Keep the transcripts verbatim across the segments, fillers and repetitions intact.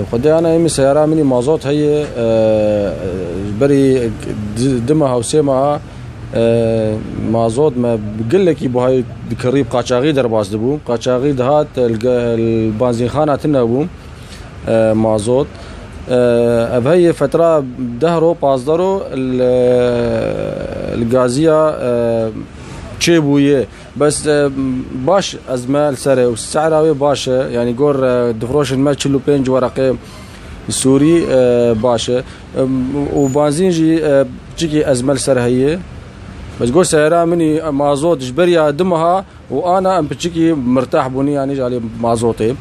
Xwedê ana êmî seyara min î mazot heye, e, ji berî di, di meha û sê meha, e, mazot me gelekî buhayê dikirî, bi qaçaxî derbas dibû. Qaçaxî dihat, e, li ge-, li banzînxana tune bû, e, mazot. E, ev heye fetra deh ro, pazdeh ro li, li gaziya, e, çêbûye. Bes, e, baş ez me li ser e û sehra wê baş e. Yanî gor, e, difroşin me çil û pênc wereqê Sûrî, e, baş e. E, û banzîn jî, e, çikî ez me li ser heye. Bes gor seyara min î mazot ji beriya du meha û ana em piçikî mirtah bûnî, yanî ji alî mazotê.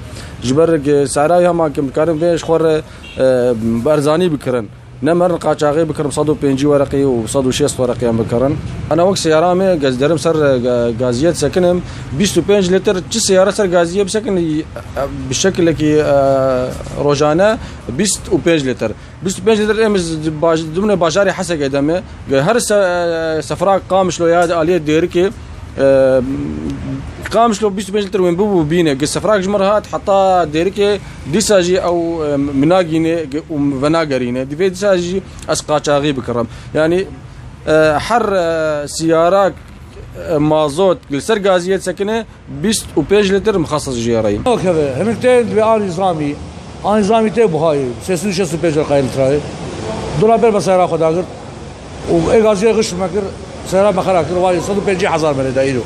Ji ber ku sehra wê hema ku em dikarin vê ji xwe re, e, berzanî bikirin. Ne merin qaçaxê bikirin sed û pêncî wereqî û sed û şêst wereqî em bikirin. Ana wek seyara me gez derim ser, e, ga-, gaziye disekinim. Bîst û pênc lîtir çi seyara ser gaziye bisekin, e, bi şekilekî, e, rojane bîst û pênc lîtir. Bîst û pênc lîtir em ji baj-, dimne bajarê Hesekê deme. Her se-, sefra Qamişlo ya aliyê Dêrikê, e, Qamişlo bîst û pênc lîtir wên bibû bîne. Gi sefrak ji min re hat heta Dêrikê dîsa jî ew, e, min nagîne gi-, û venagerîne. Divê dîsa jî ez qaçaxî bikirim. Yanî, e, her, e, siyarak, e, mazot li ser gaziyê disekine, bîst û pênc lîtir mixasas jê re ye. Okey, hinek tên divê a nîzamî, a nîzamî tê buhayê, sê sed û şêst û pênc lîtrayê. Dûna ber me seyra xwe dagir û ê gaziyê xişt me kir, seyra me xera kir, vayê sed û pêncî hezar me lê da îro.